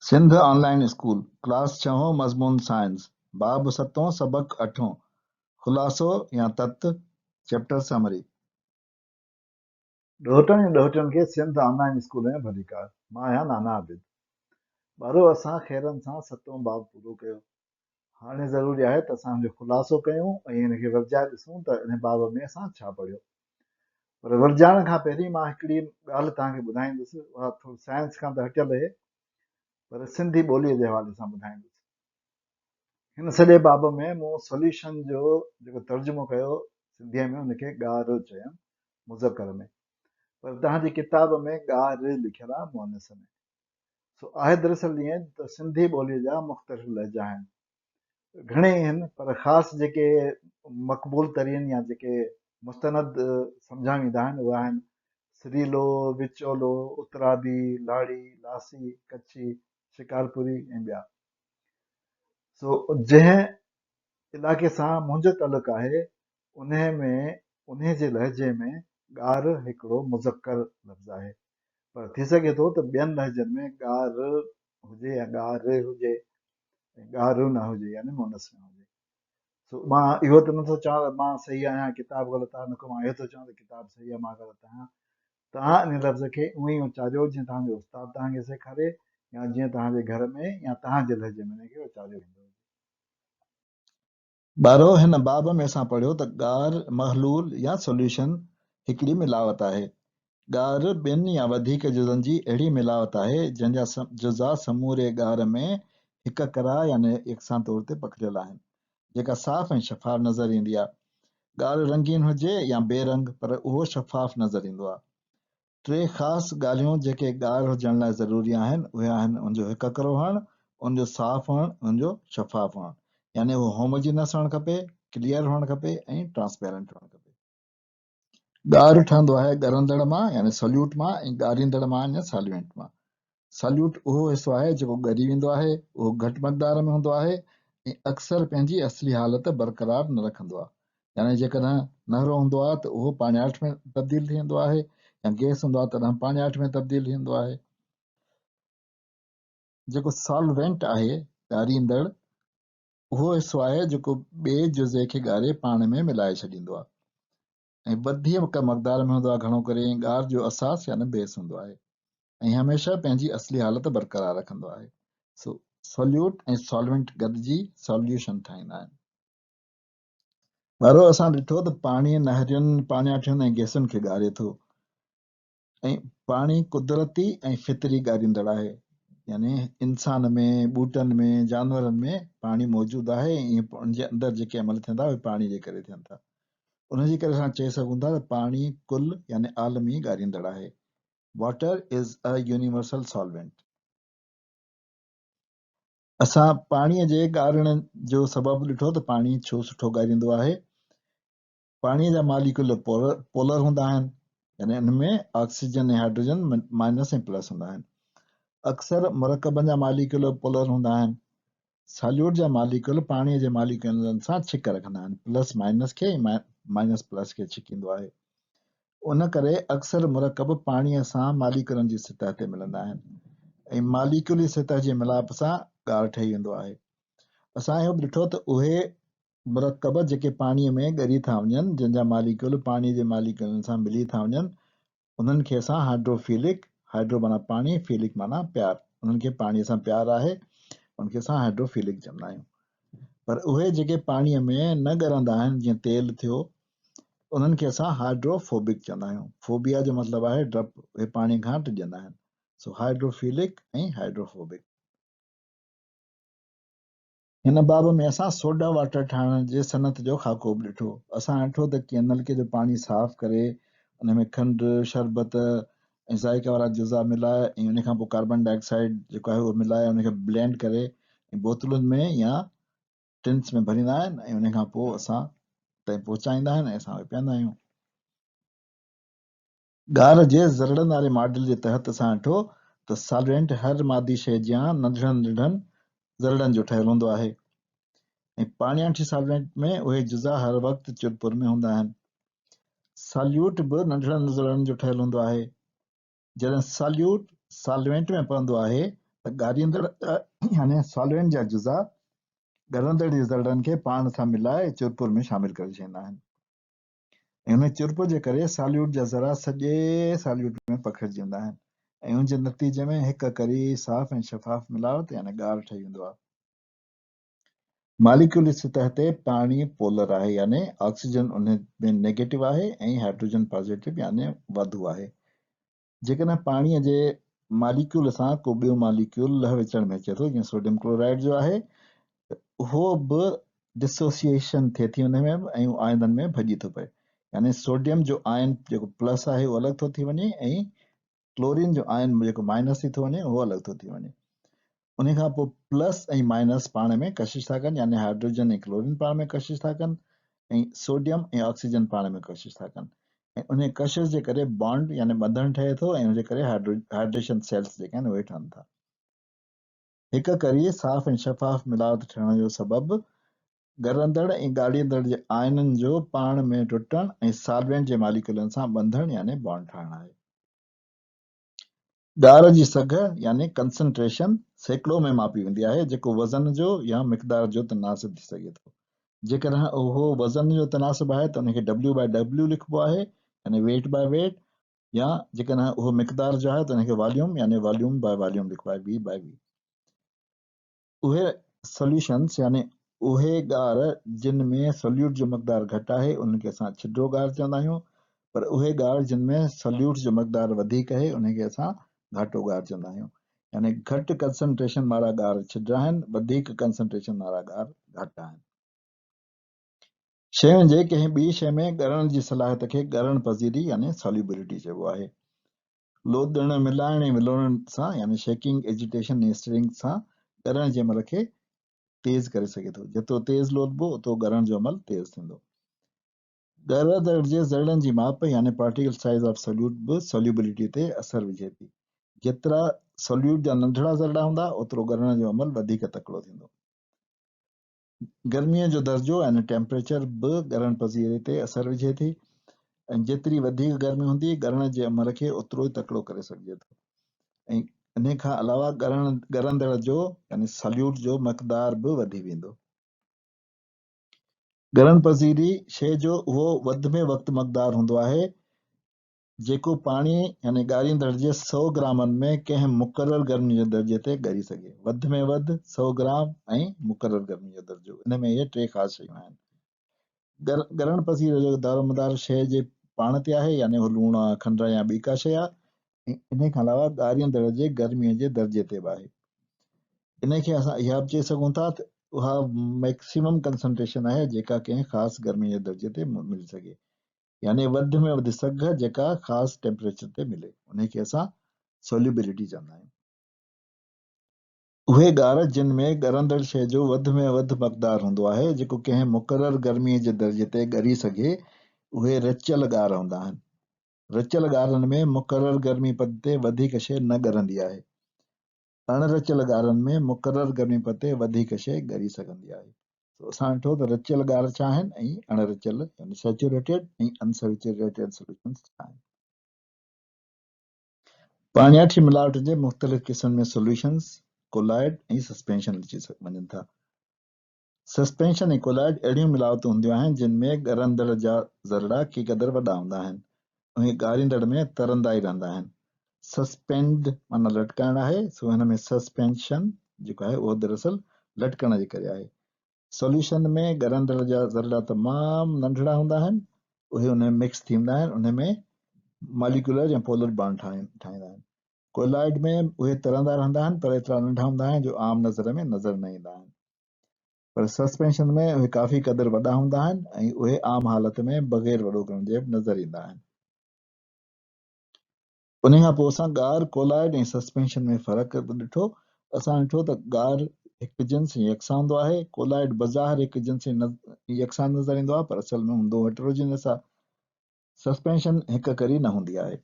سنڌ آن line school, class ڇهون مضمون science, باب ستون سبق اٺون، خلاصو يا تت، چيپٽر سمري. ڏوهٽن ۽ ڏوهٽين کي سنڌ آن لائين اسڪول ۾ ڀليڪار. مان آهيان نانا عابد. ٻارو اسان خيرن سان ستون باب پورو ڪيو. هاڻي ضروري آهي ته اسان ان جو خلاصو ڪيون ۽ ان کي ورجائي ڏسون ته ان باب ۾ اسان ڇا پڙهيو. پر ورجائڻ کان پهرين مان هڪڙي ڳالهه توهان کي ٻڌائيندس، اها ٿوري سائنس کان ته هٽيل اهي پر سنڌي ٻوليء جي حوالي سان ٻڌائيندس. هن سڄي باب ۾ مون سوليوشن جو جيڪو ترجمو ڪيو سنڌيء ۾ ان کي ڳار چيم مذڪر ۾ پر توهان جي ڪتاب ۾ ڳار لکيل آهي مؤنث ۾. سو آهي دراصل ائين ته سنڌي ٻوليء جا مختلف لهجا آهن. گهڻي آهن پر خاص جيڪي مقبول ترين يا جيڪي مستند سمجهيا ويندا آهن اهي آهن سريلو، وچولو، اترادي، لاڙي، لاسي، ڪڇي، شڪارپوري ۽ ٻيا. سو جنهن علائقي سان منهنجو تعلق آهي انهي ۾ انهي جي لهجي ۾ ڳار هڪڙو مذڪر لفظ آهي پر ٿي سگهي ٿو ته ٻين لهجن ۾ ڳار هجي يا ڳار هجي ۽ ڳار نه هجي يعني مؤنث نه هجي. سو مان اهو ته نٿو چوان ته مان صحيح آهيان ڪتاب غلط آهي نڪو مان اهو ٿو چوان ته ڪتاب صحيح آهي مان غلط آهيان. توهان ان لفظ کي اونئين ئي اچاريو جيئن توهان جو استاد توهان کي سيکاري يا جيئن توهان جي گهر ۾ يا توهان جي لهجي ۾ ان کي اچاريو ويندو هجي. ٻارو، هن باب ۾ اسان پڙهيو ته ڳار، محلول يا سوليوشن، هڪڙي ملاوت آهي. ڳار ٻن يا وڌيڪ جزن جي اهڙي ملاوت آهي، جنهن جا جزا سموري ڳار ۾ هڪ ڪرا يعني يڪسان طور تي پکڙيل آهن، جيڪا صاف ۽ شفاف نظر ايندي آهي. ڳار رنگين هجي يا بي رنگ پر اهو شفاف نظر ايندو آهي. ٽي خاص ڳالهيون جيڪي ڳار هجڻ لاء ضروري آهن، اهي آهن ان جو هڪ-ڪرو هئڻ، ان جو صاف هئڻ ۽ ان جو شفاف هئڻ. يعني اهو هوموجينس هئڻ کپي، ڪليئر هئڻ کپي ۽ ٽرانسپيرنٽ هئڻ کپي. ڳار ٺهندو آهي ڳرندڙ مان يعني سوليوٽ مان ۽ ڳاريندڙ مان يعني سالوينٽ مان. ساليوٽ اهو حصو آهي جيڪو ڳري ويندو آهي، اهو گهٽ مقدار ۾ هوندو آهي ۽ اڪثر پنهنجي اصلي حالت برقرار نه رکندو آهي. يعني جيڪڏهن نهرو هوندو آهي ته اهو پاڻياٺ ۾ تبديل ٿي ويندو آهي يا گئس هوندو آهي تڏهن پاڻياٺ ۾ تبديل ٿي ويندو آهي. جيڪو سالوينٽ آهي، ڳاريندڙ، اهو حصو آهي جيڪو ٻئي جزي کي ڳاري پاڻ ۾ ملائي ڇڏيندو آهي. ۽ وڌيڪ مقدار ۾ هوندو آهي گهڻو ڪري ۽ ڳار جو اساس يعني بيس هوندو آهي ۽ هميشه پنهنجي اصلي حالت برقرار رکندو آهي. سو سوليوٽ ۽ سالوينٽ گڏجي سوليوشن ٺاهيندا آهن. ٻارو اسان ڏٺو ته پاڻي نهرين، پاڻياٺين ۽ گئسن کي ڳاري ٿو. ۽ پاڻي قدرتي ۽ فطري ڳاريندڙ آهي يعني انسان ۾ ٻوٽن ۾ جانورن ۾ پاڻي موجود آهي ۽ ان جي اندر جيڪي عمل ٿين ٿا اهي پاڻي جي ڪري ٿين ٿا ان جي ڪري اسان چئي سگهون ٿا ته پاڻي ڪل يعني عالمي ڳاريندڙ آهي Water is a universal solvent. اسان پاڻي جي ڳارڻ جو سبب ڏٺو ته پاڻي ڇو سٺو ڳاريندو آهي پاڻيء جا ماليڪيول پولر هوندا آهن يعني ان ۾ آڪسيجن ۽ هائڊروجن مائنس ۽ پلس هوندا آهن. اڪثر مرڪبن جا ماليڪيول پولر هوندا آهن. ساليوٽ جا ماليڪيول پاڻيء جي ماليڪيولن سان ڇڪ رکندا آهن، پلس مائنس کي ۽ مائنس پلس کي ڇڪيندو آهي. ان ڪري اڪثر مرڪب پاڻيء سان ماليڪيولن جي سطح تي ملندا آهن ۽ ماليڪيولي سطح جي ملاپ سان ڳار ٺهي ويندو آهي. اسان اهو به ڏٺو ته اهي مرڪب جيڪي پاڻيء ۾ ڳري ٿا وڃن، جن جا ماليڪيول پاڻيء جي ماليڪيولن سان ملي ٿا وڃن، انهن کي اسان هائڊروفيلڪ، هائڊرو معنيٰ پاڻي، فيلڪ معنيٰ پيار، انهن کي پاڻيء سان پيار آهي، ان کي اسان هائڊروفيلڪ چوندا آهيون. پر اهي جيڪي پاڻيء ۾ نه ڳرندا آهن، جيئن تيل ٿيو، انهن کي اسان هائڊروفوبڪ چوندا آهيون. فوبيا جو مطلب آهي ڊپ، اهي پاڻيء کان ڊڄندا آهن. سو هائڊروفيلڪ ۽ هائڊروفوبڪ. هن باب ۾ اسان سوڊا واٽر ٺاهڻ جي صنعت جو خاڪو به ڏٺو. اسان ڏٺو ته ڪيئن نلڪي جو پاڻي صاف ڪري ان ۾ کنڊ، شربت ۽ ذائقي وارا جزا ملائي ۽ ان کان پوء ڪاربان ڊاء آڪسائيڊ جيڪو آهي اهو ملائي ان کي بلينڊ ڪري ۽ بوتلن ۾ يا ٽنس ۾ ڀريندا آهن ۽ ان کان پوء اسان تائين پهچائيندا آهن ۽ اسان اهي پيئندا آهيون. ڳار جي ذرڙن واري ماڊل جي تحت اسان ڏٺو ته سالوينٽ هر مادي شيء جيان ننڍڙن ننڍڙن ذرڙن جو ٺهيل هوندو آهي ۽ پاڻياٺي سالوينٽ ۾ اهي جزا هر وقت چرپر ۾ هوندا آهن. ساليوٽ به ننڍڙن ذرڙن جو ٺهيل هوندو آهي. جڏهن ساليوٽ سالوينٽ ۾ پوندو آهي ته ڳاريندڙ يعني سالوينٽ جا جزا ڳرندڙ جي ذرڙن کي پاڻ سان ملائي چرپر ۾ شامل ڪري ڇڏيندا آهن ۽ ان چرپر جي ڪري ساليوٽ جا ذرا سڄي ساليوٽ ۾ پکڙجي ويندا آهن ۽ ان جي نتيجي ۾ هڪ ڪري صاف ۽ شفاف ملاوت يعني ڳار ٺهي ويندو آهي. ماليڪيولي سطح تي پاڻي پولر آهي يعني آڪسيجن ان ۾ نيگيٽو آهي ۽ هائڊروجن پازيٽو يعني واڌو آهي. جيڪڏهن پاڻي جي ماليڪيول سان ڪو ٻيو ماليڪيول لهه وچڙ ۾ اچي ٿو جيئن سوڊيم ڪلورائيڊ جو آهي ته اهو به ڊسوسيئيشن ٿئي ٿي ان ۾ به ۽ اهو آئنن ۾ ڀڄي ٿو پئي يعني سوڊيم جو آئن جيڪو پلس آهي اهو الڳ ٿو ٿي وڃي ۽ ڪلورين جو آئن جيڪو مائنس ٿي ٿو وڃي اهو الڳ ٿو ٿي وڃي. انهي کان پوء پلس ۽ مائنس پاڻ ۾ ڪشش ٿا ڪن يعني هائڊروجن ۽ ڪلورين پاڻ ۾ ڪشش ٿا ڪن ۽ سوڊيم ۽ آڪسيجن پاڻ ۾ ڪشش ٿا ڪن ۽ انهي ڪشش جي ڪري بانڊ يعني ٻنڌڻ ٺهي ٿو ۽ ان جي ڪري هائڊريشن سيلس جيڪي آهن اهي ٺهن ٿا. هڪ ڪري صاف ۽ شفاف ملاوت ٺهڻ جو سبب ڳرندڙ ۽ ڳاڙيندڙ جي آئنن جو پاڻ ۾ ٽٽڻ ۽ سالوينٽ جي ماليڪيولن سان ٻنڌڻ يعني بانڊ ٺاهڻ آهي. ڳار جي سگهه يعني ڪنسنٽريشن سيڪڙو ۾ ماپي ويندي آهي جيڪو وزن جو يا مقدار جو تناسب ٿي سگهي ٿو. جيڪڏهن اهو وزن جو تناسب آهي ته ان کي ڊبليو باء ڊبليو لکبو آهي يعني ويٽ باء ويٽ يا جيڪڏهن اهو مقدار جو آهي ته ان کي واليوم يعني واليوم باء واليوم لکبو آهي وي باء وي. اهي سوليوشنز يعني اهي ڳار جن ۾ سوليوٽ جو مقدار گهٽ آهي انهن کي اسان ڇڊو ڳار چوندا آهيون پر اهي ڳار جن ۾ سوليوٽ جو مقدار وڌيڪ آهي انهن کي اسان گهاٽو ڳار چوندا آهيون يعني گهٽ ڪنسنٽريشن وارا ڳار ڇڊا آهن وڌيڪ ڪنسنٽريشن وارا ڳار گهاٽا آهن. شين جي ڪنهن ٻي شيء ۾ ڳرڻ جي صلاحيت کي ڳرڻ پذيري يعني Solubility چئبو آهي. لوڏڻ، ملائڻ ۽ ولوڙڻ سان يعني Shaking, Agitation ۽ Stirring سان ڳرڻ جي عمل کي تيز ڪري سگهي ٿو. جيترو تيز لوڏبو اوترو ڳرڻ جو عمل تيز ٿيندو. ڳرندڙ جي ذرڙن جي ماپ يعني Particle Size of Solute به Solubility تي اثر وجهي ٿي. جيترا Solute جا ننڍڙا ذرڙا هوندا اوترو ڳرڻ جو عمل وڌيڪ تڪڙو ٿيندو. گرميء جو درجو يعني ٽيمپريچر به ڳرڻ پذيري تي اثر وجهي ٿي ۽ جيتري وڌيڪ گرمي هوندي ڳرڻ جي عمل کي اوترو ئي تڪڙو ڪري سگهجي ٿو ۽ انهي کان علاوه ڳرڻ ڳرندڙ جو يعني ساليوٽ جو مقدار به وڌي ويندو. ڳرڻ پذيري شيء جو اهو وڌ ۾ وقت مقدار هوندو آهي جيڪو پاڻي يعني ڳاريندڙ جي سئو گرامن ۾ ڪنهن مقرر گرمي جي درجي تي ڳري سگهي. وڌ ۾ وڌ سئو گرام ۽ مقرر گرمي جو درجو. ان ۾ اهي ٽي خاص شيون آهن. ڳرڻ پذير جو دارومدار شيء جي پاڻ تي آهي يعني اهو لوڻ آ، کنڊ آ يا ٻي ڪا شيء آ ۽ انهي کان علاوه ڳاريندڙ جي گرمي جي درجي تي به آهي. انهي کي اسان اها به چئي سگهون ٿا ته اها ميڪسيمم ڪنسنٽريشن آهي جيڪا ڪنهن خاص گرمي جي درجي تي ملي سگهي. يعني وڌ ۾ وڌ سگهه جيڪا خاص ٽيمپريچر تي ملي انهي کي اسان سوليوبلٽي چوندا آهيون. اهي ڳار جن ۾ ڳرندڙ شيء جو وڌ ۾ وڌ مقدار هوندو آهي جيڪو ڪنهن مقرر گرمي جي درجي تي ڳري سگهي اهي رچيل ڳار هوندا آهن. رچيل ڳارن ۾ مقرر گرمي پد تي وڌيڪ شيء نه ڳرندي آهي. اڻ رچيل ڳارن ۾ مقرر گرمي پد تي وڌيڪ شيء ڳري سگهندي آهي. سو اسان ڏٺو ته رچيل ڳار ڇا آهن ۽ اڻ رچيل يعني Saturated ۽ Unsaturated Solutions ڇا آهن. پاڻياٺي ملاوٽ جي مختلف قسمن ۾ سوليوشنز، ڪولائيڊ ۽ سسپينشن اچي وڃن ٿا. سسپينشن ۽ ڪولائيڊ اهڙيون ملاوتون هونديون آهن جن ۾ ڳرندڙ جا ذرڙا ڪي قدر وڏا هوندا آهن. اهي ڳاريندڙ ۾ ترندا ئي رهندا آهن. سسپينڊ معنيٰ لٽڪائڻ آهي، سو هن ۾ سسپينشن جيڪو آهي اهو دراصل لٽڪڻ جي ڪري آهي. سوليوشن ۾ ڳرندڙ جا ذرڙا تمام ننڍڙا هوندا آهن، اهي ان ۾ مڪس ٿي ويندا آهن، انهي ۾ ماليڪيولر يا پولر بانڊ ٺاهيندا آهن. ڪولائيڊ ۾ اهي ترندا رهندا آهن پر ايترا ننڍا هوندا آهن جو عام نظر ۾ نظر نه ايندا آهن. پر سسپينشن ۾ اهي ڪافي قدر وڏا هوندا آهن ۽ اهي عام حالت ۾ بغير وڏو ڪرڻ جي به نظر ايندا آهن. انهي کان پوء اسان ڳار، ڪولائيڊ ۽ سسپينشن ۾ فرق به ڏٺو. اسان ڏٺو ته ڳار هڪ جنس ۽ يڪسان هوندو آهي. ڪولائيڊ بظاهر هڪ جنس ۽ يڪسان نظر ايندو آهي پر اصل ۾ هوندو هيٽروجينس آهي. سسپينشن هڪ ڪري نه هوندي آهي.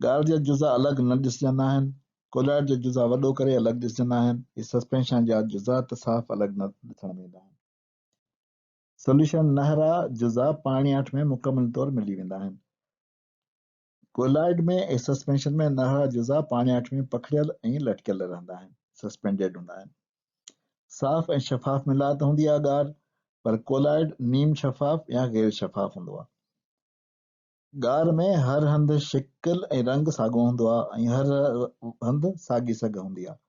ڳار جا جزا الڳ نه ڏسجندا آهن. ڪولائيڊ جا جزا وڏو ڪري الڳ ڏسجندا آهن. هي سسپينشن جا جزا ته صاف الڳ نه ڏسڻ ۾ ايندا آهن. سوليوشن نهرا جزا پاڻياٺ ۾ مڪمل طور ملي ويندا آهن. ڪولائيڊ ۾ ۽ سسپينشن ۾ نهرا جزا پاڻياٺ ۾ پکڙيل ۽ لٽڪيل رهندا آهن، Suspended هوندا آهن. صاف ۽ شفاف ملاوت هوندي آهي ڳار، پر ڪولائيڊ نيم شفاف يا غير شفاف هوندو آهي. ڳار ۾ هر هنڌ شڪل ۽ رنگ ساڳو هوندو آهي ۽ هر هنڌ ساڳي سگهه هوندي آهي.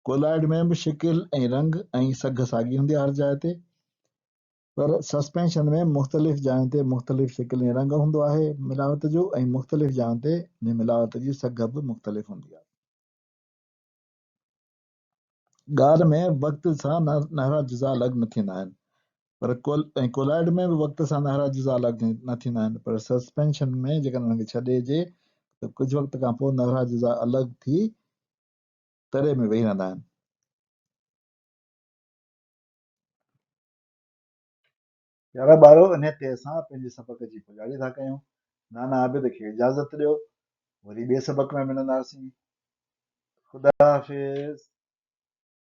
ڪولائيڊ ۾ به شڪل ۽ رنگ ۽ سگهه ساڳي هوندي آهي هر جاء تي. پر سسپينشن ۾ مختلف جاين تي مختلف شڪل ۽ رنگ هوندو آهي ملاوت جو ۽ مختلف جاين تي انهي ملاوت جي سگهه به مختلف هوندي آهي. ڳار ۾ وقت سان نهرا جزا الڳ نه ٿيندا آهن پر ۽ ڪولائيڊ ۾ به وقت سان نهرا جزا الڳ نه ٿيندا آهن پر سسپينشن ۾ جيڪڏهن انهن کي ڇڏيجي ته ڪجهه وقت کان پوء نهرا جزا الڳ ٿي تري ۾ ويهي رهندا آهن. پيارا ٻارو انهي تي اسان پنهنجي سبق جي پڄاڻي ٿا ڪيون. نانا عابد کي اجازت ڏيو. وري ٻئي سبق ۾ ملنداسين. خدا حافظ.